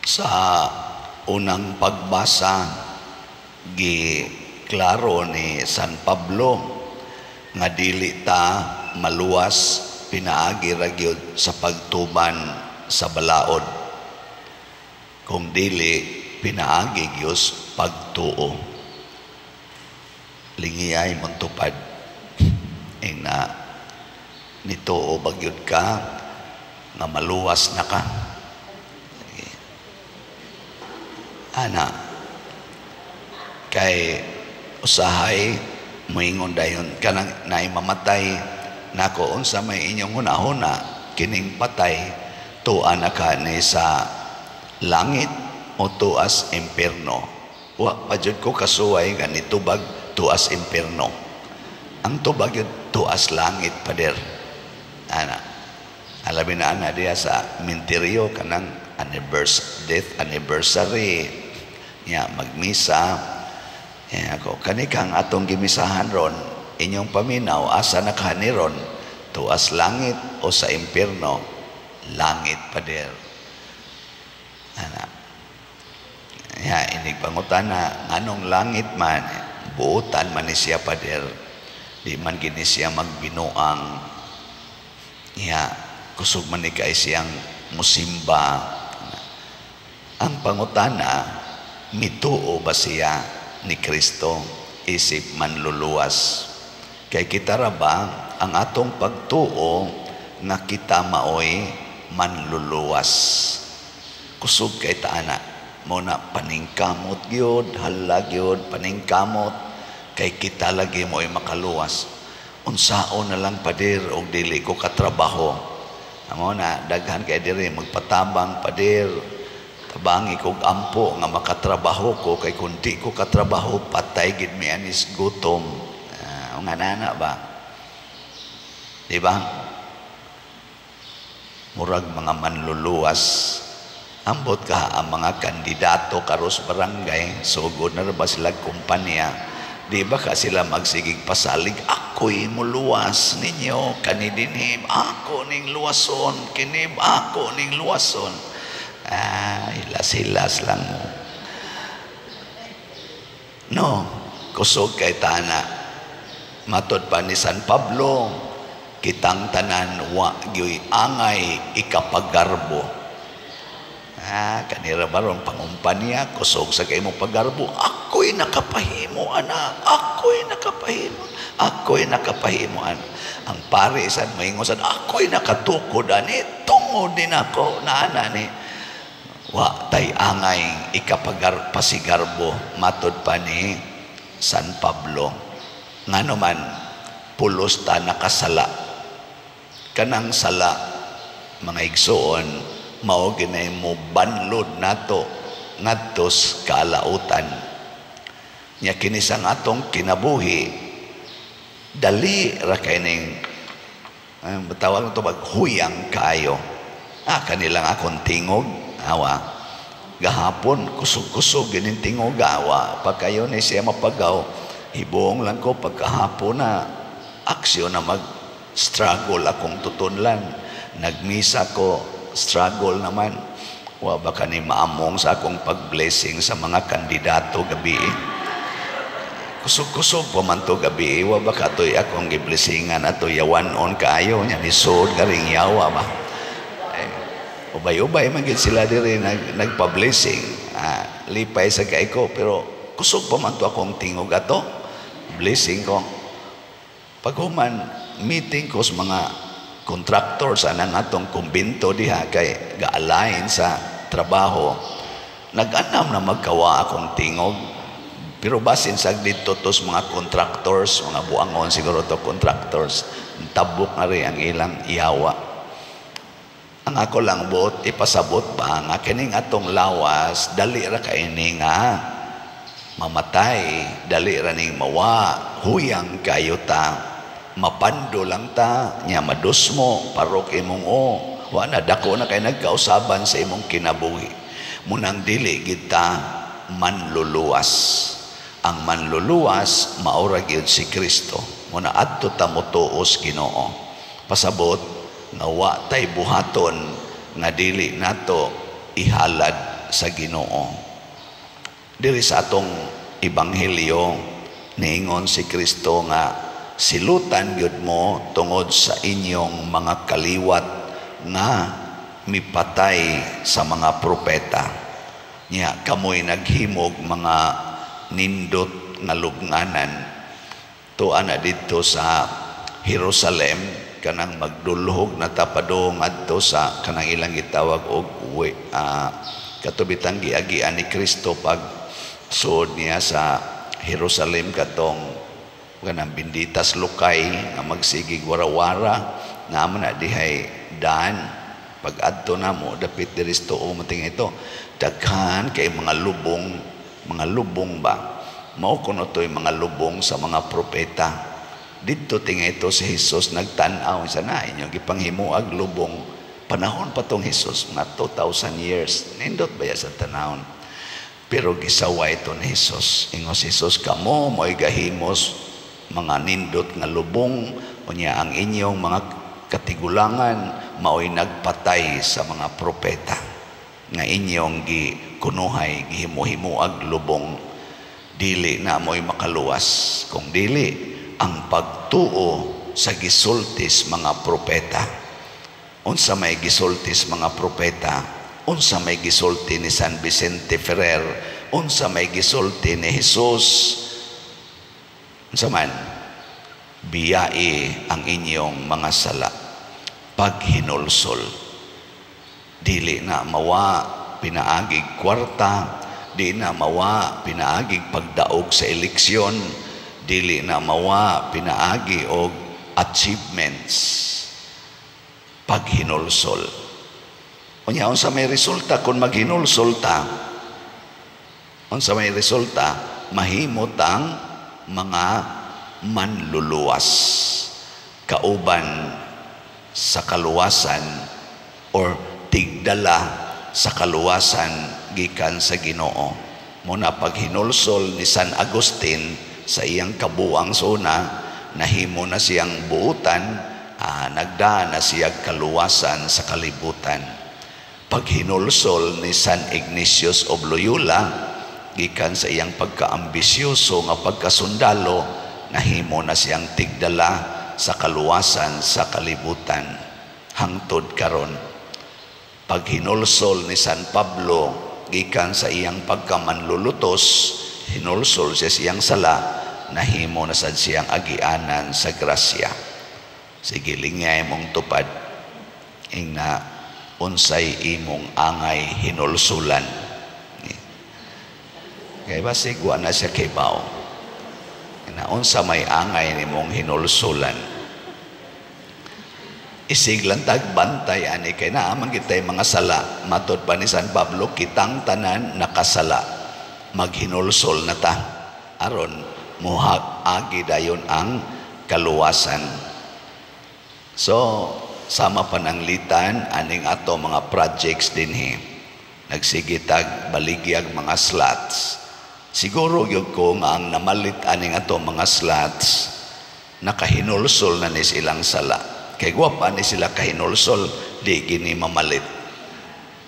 Sa unang pagbasa, gi klaro ni San Pablo nga dili ta maluwas pinaagi ra gyud sa pagtuman sa balaod, kung dili pinaagi gyud pagtuo. Lingiyay mong tupad ing na nituo ba gyud ka nga maluwas na ka? Ana, kay usahay moingon dayon kanang naay mamatay nako, "Unsa may inyong hunahuna, kining patay tua na ka ni sa langit o tuas impierno?" Wa pa jud ko kasuway nga nitubag tuas impierno. Ang tubag yun tuas langit, pader. Ana, alabi na ana diya sa minteryo, kanang death anniversary nya magmisa. Ya, ako kani kang atong gimisahan ron, inyong paminaw, asa na ka ni ron, tuas langit o sa impierno? "Langit, pader." Ana ya, inig pangutana, "Nganong langit man?" "Buotan man ni siya, pader. Di man gini siya magbinuang. Ya, kusog man ni kay siyang musimba." Ang pangutana, mituo ba siya ni Kristo isip manluluwas? Kay kita ra ba ang atong pagtuo nga kita maoy manluluwas? Kusog kay ta ana. Mo na paningkamot gyud, hala gyud, paningkamot kay kita lagi mo'y makaluwas. "Unsaon na lang, pader, og dili ko katrabaho?" Amo na daghan kay diri magpatabang, "Pader, tabangi kog ampo nga makatrabaho ko, kay kung di ko katrabaho, patay gid mi anis gutom." Ah, nga nana ba? Di ba? Murag mga manluluwas. Ambot ka ang mga kandidato karos barangay, sugod na ba sila kumpanya? Di ba ka sila magsigig pasalig, "Ako'y muluwas ninyo, kani dinhi, ako ning luwason, kini ako ning luwason"? Ah, hilas-hilas lang mo. No, kusog kay tana. Matod pa ni San Pablo, kitang tanan wa gyoy angay ikapagarbo. Ah, kanira baron pangumpanya, kusog sa kay mo pagarbo. "Ako'y nakapahimo, anak. Ako'y nakapahimo. Ako'y nakapahimo, anak." Ang pare sad maingon sad, "Ako'y nakatukod ani, tungod din ako na ana ni." Wa tay angay ikapagar pasigarbo matod pa ni San Pablo. Ngano man, pulos ta nakasala. Kanang sala, mga igsuon, mao ginay mo banlod nato ngadtos kalautan. Nya kini sang atong kinabuhi, dali ra kay ning tawag to maghuyang kaayo. Ah, kanilang akong tingog, awa. Gahapon, kusog-kusog, gining tingog, awa. Pag kayo ni siya mapagaw, hibong lang ko pagkahapon na aksyon na mag-struggle akong tutunlan. Nagmisa ko, struggle naman. Wa ba ka ni maamong sa akong pag-blessing sa mga kandidato gabi? Kusog-kusog pa man to gabi. Wa ba ka to'y akong giblessingan ato yawan-on kaayo nya ni sud garing yawa ba? Eh, ubay-ubay man gid sila diri nagpa-blessing. Ah, lipay sa kay ko, pero kusog pa man to akong tingog ato. Blessing ko. Paghuman, meeting ko sa mga contractor sa nang atong kumbento diha kay ga-align sa trabaho. Nag-anam na magkawa akong tingog. Pero basin sa dito tos mga contractors, mga buangon siguro to contractors, tabok na rin ang ilang iyawa. Ang ako lang buot ipasabot ba nga kining atong lawas dali ra kay ni nga mamatay, dali ra ning mawa, huyang kayo ta, mapando lang ta, nya madusmo, parok imong o, wa na dako na kay nagkausaban sa imong kinabuhi. Munang dili kita manluluwas. Ang manluluwas maura gyud si Kristo. Muna adto ta motuos Ginoo. Pasabot nga wa tay buhaton nga dili nato ihalad. sa Ginoo. Diri sa atong ebanghelyo, niingon si Kristo nga silutan gyud mo tungod sa inyong mga kaliwat nga mipatay sa mga propeta. Nya kamoy naghimog mga nindot nga lubnganan. Tuan na didto sa Jerusalem, kanang magdulhog na tapadong adto sa kanang ilang gitawag og katubitang giagian ni Kristo pag suod niya sa Jerusalem, katong kanang benditas lukay nga magsigig warawara naman na dihay daan. Pag adto namo dapit diri sa tuo mating ito, daghan kay mga lubong, mga lubong ba, mao kuno to'y mga lubong sa mga propeta. Didto tinga ito si Jesus nagtan-aw sa na inyong gipanghimuag lubong. Panahon pa tong Jesus, mga 2,000 years. Nindot ba ya sa tanawon? Pero gisaway ito ni Jesus. Ingon si Jesus, kamo mo'y gahimos mga nindot nga lubong, unya ang inyong mga katigulangan mao'y nagpatay sa mga propeta nga inyong gikunuhay, gihimuhimuag lubong. Dili na mo'y makaluwas kung dili ang pagtuo sa gisultis mga propeta. Unsa may gisultis mga propeta? Unsa may gisulti ni San Vicente Ferrer? Unsa may gisulti ni Jesus? Unsa man? Biyai ang inyong mga sala. Paghinulsol. Dili na mawa pinaagig kwarta, di na mawa pinaagig pagdaog sa eleksyon, dili na mawa pinaagi og achievements. Paghinulsol. Unya unsa may resulta kung maghinulsol ta? Unsa may resulta? Mahimot ang mga manluluwas, kauban sa kaluwasan or tigdala sa kaluwasan gikan sa Ginoo. Muna paghinulsol ni San Agustin sa iyang kabuang suna, nahimo na siyang buutan, nagdaan na siya kaluwasan sa kalibutan. Paghinulsol ni San Ignatius of Loyola gikan sa iyang pagkaambisyoso nga pagkasundalo, nahimo na siyang tigdala sa kaluwasan sa kalibutan hangtod karon. Paghinulsol ni San Pablo gikan sa iyang pagkamanlulutos, hinulsol siya siyang sala, nahimo na sad siyang agianan sa grasya. Sige, lingay mong tupad, ingna unsay imong angay hinulsulan. Kay basig wa na siya kibaw. Na unsa may angay nimong hinulsulan. Isig lang tagbantay ani kay naa man kitay mga sala. Matod pa ni San Pablo, kitang tanan nakasala. Maghinulsol na ta aron muhag agi dayon ang kaluwasan. So sama pananglitan aning ato mga projects dinhi. Nagsigitag baligyag mga slots. Siguro gyud ko nga ang namalit aning ato mga slots nakahinulsol na ni silang sala. Kay gwapa ni sila kahinulsol, di gini mamalit.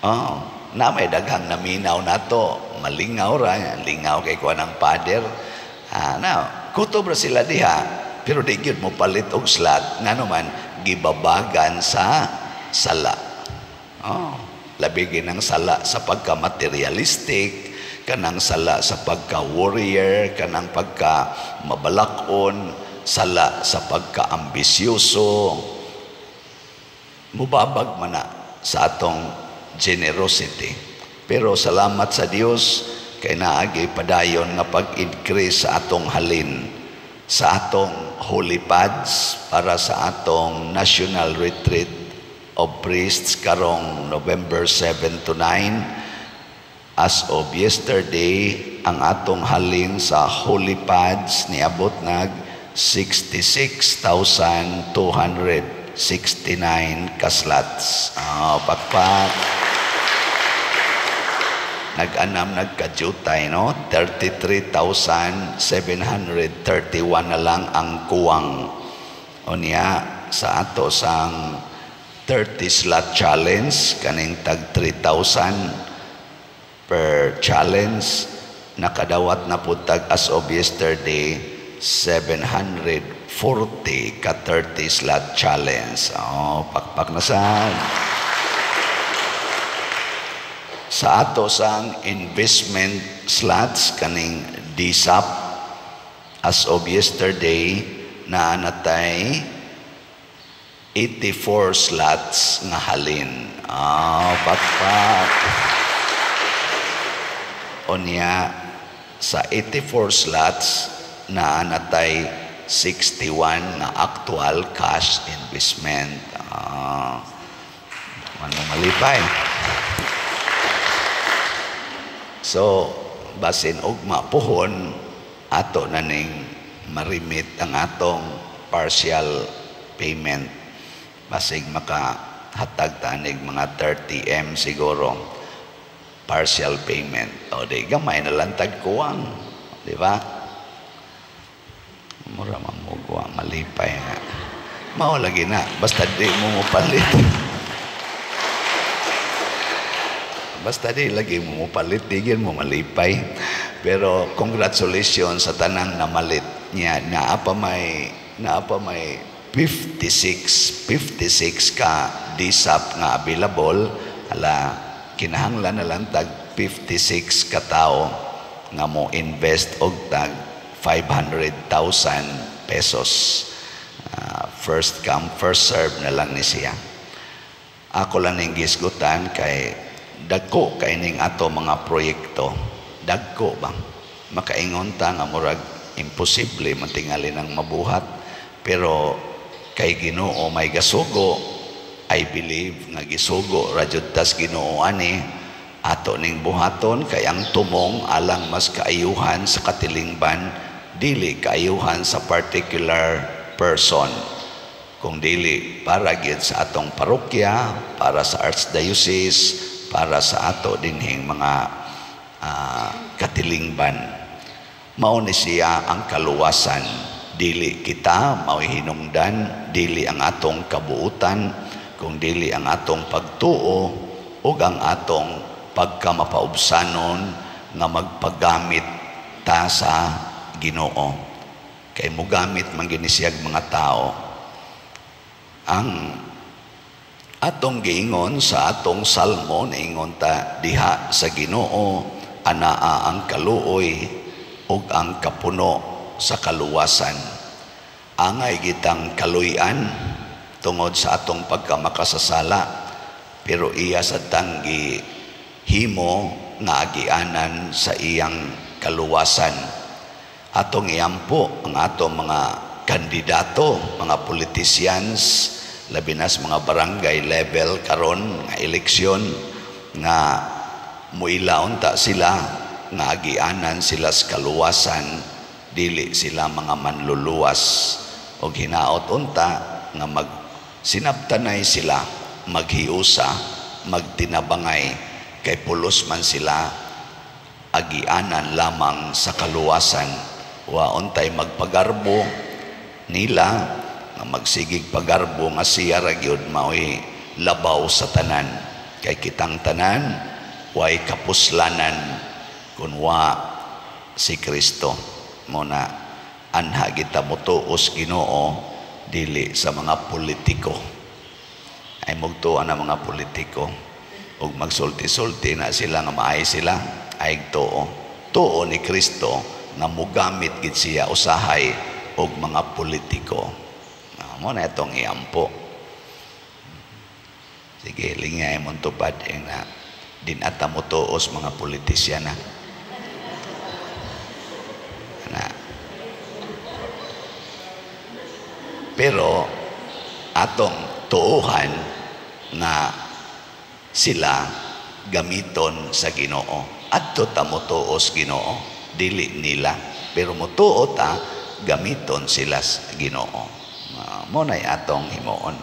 Oh, na may daghang naminaw nato, malingaw ra, lingaw kay kuan ang father. Na, kutob ra sila diha, pero di gyud mo palit og slot ngano man gibabagan sa sala. Oh, labi ginang sala sa pagka-materialistic, kanang sala sa pagka-warrior, kanang pagka mabalakon, sala sa pagka-ambisyoso. Mubabag man na sa atong generosity. Pero salamat sa Dios kay naagi padayon nga pag-increase sa atong halin, sa atong holy pads para sa atong National Retreat of Priests karong November 7 to 9. As of yesterday, ang atong halin sa holy pads niabot nag 66,269 kaslots. Pakpak. Nag-anam nagkadyutay, no? 33,731 na lang ang kuwang. O niya, sa ato sang 30 slot challenge, kaning tag 3,000, per challenge. Nakadawat na pud tag as of yesterday 740 ka 30 slot challenge. Oh, pakpak na sad. Sa ato sang investment slots kaning DSAP as of yesterday naa natay 84 slots nga halin. Ah, pakpak. Unya sa 84 slots naa natay 61 nga actual cash investment. Ah, ano malipay. So, basin ugma puhon ato na ning marimit ang atong partial payment. Basig makahatag tanig mga 30M siguro partial payment. O di gamay na lang tagkuwang, di ba? Mura mamugwa, malipay nga. Mao lagi na, basta di mo mopalit. Basta di lagi mo mopalit, di gyud mo malipay. Pero congratulations sa tanang namalit niya. Naa pa may 56 ka DSAP nga available. Hala, kinahanglan na lang tag 56 ka tawo nga mo invest og tag 500,000 pesos. First come, first serve na lang ni siya. Ako lang ning gisgutan kay dagko kay ning ato mga proyekto. Dagko ba? Makaingon ta nga murag imposible man tingali nang mabuhat, pero kay Ginoo may gasugo. I believe nga gisugo ra jud tas Ginoo ani ato ning buhaton kay ang tumong alang mas kaayuhan sa katilingban, dili kaayuhan sa particular person, kung dili para gyud sa atong parokya, para sa archdiocese, para sa ato dinhing mga katilingban. Mao ni siya ang kaluwasan. Dili kita mao'y hinungdan, dili ang atong kabuutan, kung dili ang atong pagtuo ug ang atong pagkamapaubsanon nga magpagamit ta sa Ginoo. Kay mogamit man gini siyag mga tao. Ang atong giingon sa atong salmo, niingon ta diha sa Ginoo anaa ang kaluoy ug ang kapuno sa kaluwasan. Angay gitang kaluy-an tungod sa atong pagkamakasasala, pero iya sa tanggi himo nga agianan sa iyang kaluwasan. Atong iampo ang atong mga kandidato, mga politicians, labi na sa mga barangay level karon nga eleksyon, nga muila unta sila nga agianan sila sa kaluwasan, dili sila mga manluluwas. Og hinaot unta nga magsinabtanay sila, maghiusa, magtinabangay, kay pulos man sila agianan lamang sa kaluwasan. Wa untay magpagarbo nila nga magsigig pagarbo nga siya ra gyud maoy labaw sa tanan, kay kitang tanan way kapuslanan kun wa si Kristo. Mo na anha kita motuos Ginoo dili sa mga politiko. Ay mugtuo na mga politiko ug magsulti-sulti na sila nga maay sila, ay tuo. Tuo ni Kristo nga mogamit gid siya usahay og mga politiko. Mo na itong iampo. Sige, lingay mong tupad na dinata mo tuos mga politisyana. Na. Pero atong tuuhan na sila gamiton sa Ginoo. Adto ta mo tuos Ginoo, dili nila. Pero motuo ta gamiton sila sa Ginoo. Mo na'y atong himuon.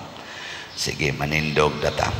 Sige, manindog data.